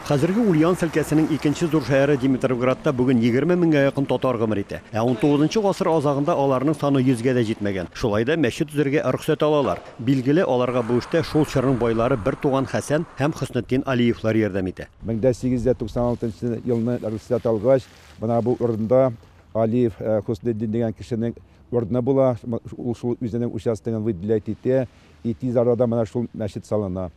Хәзерге Ульяновск өлкәсенең икенче зур шәһәре Димитровградта бүген 20 меңгә якын татар гомер итә. Ә 19 гасыр азагында аларның саны 100гә дә җитмәгән. Шулай да мәчет төзергә рөхсәт алалар. Билгеле, аларга бу эштә шул чорның байлары бертуган Хәсән һәм Хөснетдин Алиевлар ярдәм итә. 1896 елны рөхсәт алгач, менә бу урында Алиев Хөснетдин дигән кешенең урыны була. Ул шул үзенең участогын выделять итә, и тиз арада менә шул мәчет салына.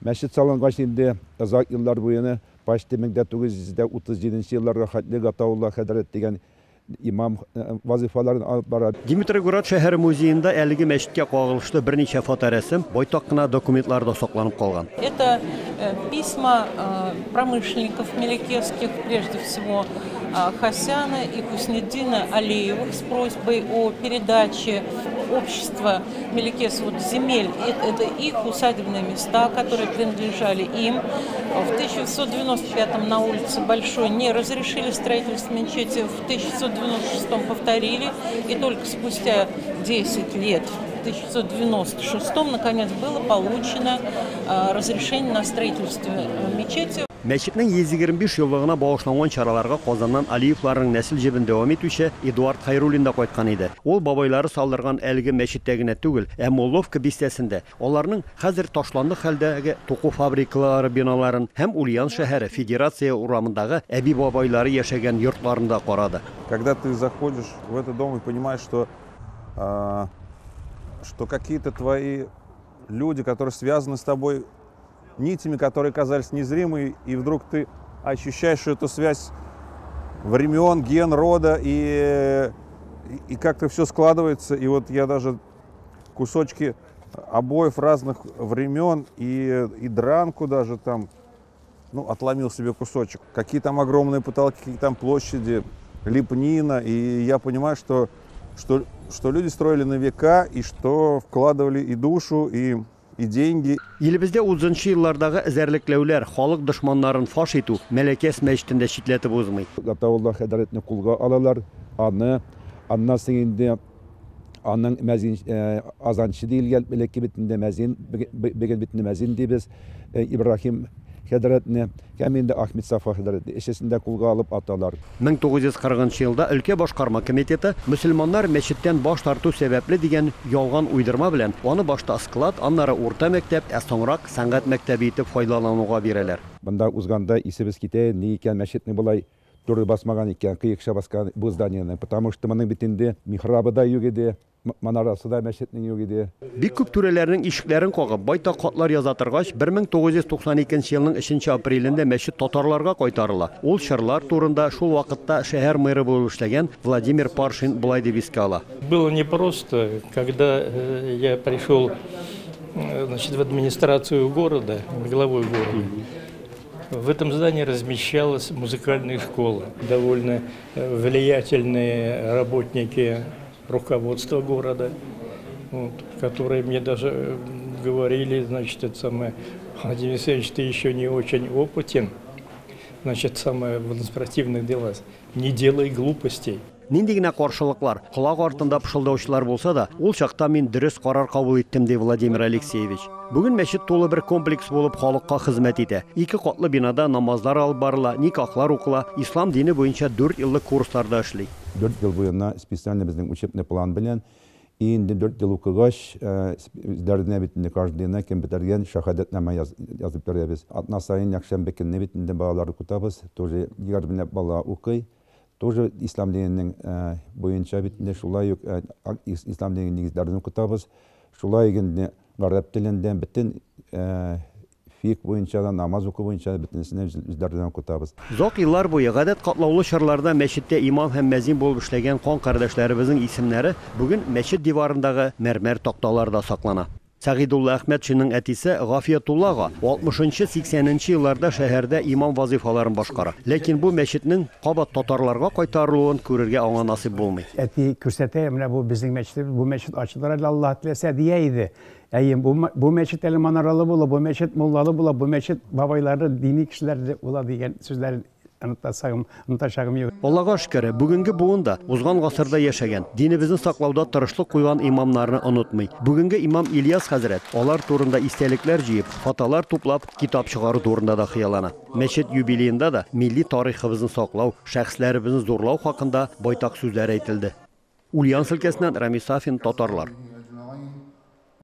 Мәчет салынгач инде озак еллар буена, почти 1937 елларга хәтле Гатаулла хәзрәт дигән имам вазифаларын алып бара. Димитровград шәһәре музеенда әлеге мәчеткә кагылышлы берничә фоторәсем, байтак кына документлар да сакланып калган. Это письма промышленников мелекесских, прежде всего Хасяна и Хуснетдина Алиевых с просьбой о передаче общества Мелекес вот земель. Это их усадебные места, которые принадлежали им. В 1995 на улице Большой не разрешили строительство мечети, в 1996 повторили, и только спустя 10 лет, в 1996 наконец было получено разрешение на строительство мечети. Мәчетнең 125 еллыгына багышланган чараларга Казаннан Алиевларның нәсел җебен дәвам итүче Эдуард Хайруллин да кайткан иде. Ул бабайлары салдырган әлеге мәчеттә генә түгел, ә Мулловка бистәсендә аларның хәзер ташландык хәлдәге туку фабрикалары биналарын һәм Ульян шәһәре Федерация урамындагы әби-бабайлары яшәгән йортларын да карады. Когда ты заходишь в этот дом и понимаешь, что какие-то твои люди, которые связаны с тобой нитями, которые казались незримые, и вдруг ты ощущаешь эту связь времен, ген, рода, и как-то все складывается. И вот я даже кусочки обоев разных времен и дранку даже там, ну, отломил себе кусочек. Какие там огромные потолки, какие там площади, лепнина. И я понимаю, что люди строили на века, и что вкладывали и душу, и деньги. Илебездә 30 еллардагы эзәрлекләүләр, халык дошманнарын фаш итү Мәләкәс мәчетен дә читләтеп узмый. Гатаулла хәзрәтне кулга алалар, аны, аннан соң инде аның мәзин, азанчы диелгән, элекке битендә мәзин, бүген битендә мәзин дибез, Ибраһим хәзрәтне һәм инде Ахмед Сафа хәзрәтне өчесен дә кулга алып аталар. 1940 елда өлкә башкарма комитеты мөселманнар мәчеттән баш тарту сәбәпле дигән ялган уйдырма белән аны башта склад, аннары урта мәктәп, ә соңрак сәнгать мәктәбе итеп файдалануга бирәләр. Монда узганда исебез китә, ни икән мәчетне болай туры басмаган икән, кыекча баскан бу зданиене, потому что моның бит инде михрабы да юк иде, манарасы да мәчетнең юк иде. Бик күп түрәләрнең ишекләрен кагып, байтак хатлар яза торгач, 1992 елның 3 апрелендә мәчет татарларга кайтарыла. Ул чорлар турында шул вакытта шәһәр мэры булып эшләгән Владимир Паршин болай дип искә ала. Было непросто, когда я пришел, значит, в администрацию города, главой города. В этом здании размещалась музыкальная школа. Довольно влиятельные работники руководства города, вот, которые мне даже говорили, значит, это самое, Владимир Алексеевич, ты еще не очень опытен, значит, самое в административных делах, не делай глупостей. Нинди генә каршылыклар, колак артында пышылдаучылар булса да, ул чакта мин дөрес карар кабул иттем, ди Владимир Алексеевич. Бүген мәчет тулы бер комплекс булып халыкка хезмәт итә. Ике катлы бинада намазлар алып барыла, никахлар укыла, ислам дине буенча 4 еллык курсларда эшли. 4 ел буена специально безнең учебный план белән, инде 4 ел укыгач, үзләренә бит инде каждыйына кем бетергән шәһадәтнамә язып бирәбез. Атна саен якшәмбе көнне бит инде балалар укытабыз, тоже 20 бала укый. Тоже ислам диненең буенча бит инде шулай ук ислам диненең нигезләрен укытабыз. Шулай инде гарәп телендә бөтен фикх буенча да, намаз уку буенча да бөтенесен үзләреннән укытабыз. Озак еллар буе гадәт катлаулы чорларда мәчеттә имам һәм мәзин булып эшләгән кан кардәшләребезнең исемнәре бүген мәчет диварындагы мәрмәр такталарда саклана. Сәгыйдулла Әхмәтшинның әтисе Гафиятулла ага 60-80 елларда шәһәрдә имам вазифаларын башкара. Ләкин бу мәчетнең кабат татарларга кайтарылуын күрергә аңа насыйп булмый. Әти күрсәтә, менә бу безнең мәчет, бу мәчет ачылыр әле Аллаһ теләсә дия иде. Әйе, бу мәчет әле манаралы була, бу мәчет муллалы була, бу мәчет бабайлары дини кешеләр була дигән сүзләрен онытасагым, онытачагым юк. Аллага шөкер, бүгенге буын да узган гасырда яшәгән, динебезне саклауда тырышлык куйган имамнарны онытмый. Бүгенге имам Ильяс хәзрәт алар турында истәлекләр җыеп, фотолар туплап, китап чыгару турында да хыяллана. Мәчет юбилеенда да милли тарихыбызны саклау, шәхесләребезне зурлау хакында байтак сүзләр әйтелде. Ульяновск өлкәсеннән Рамис Сафин, Татарлар.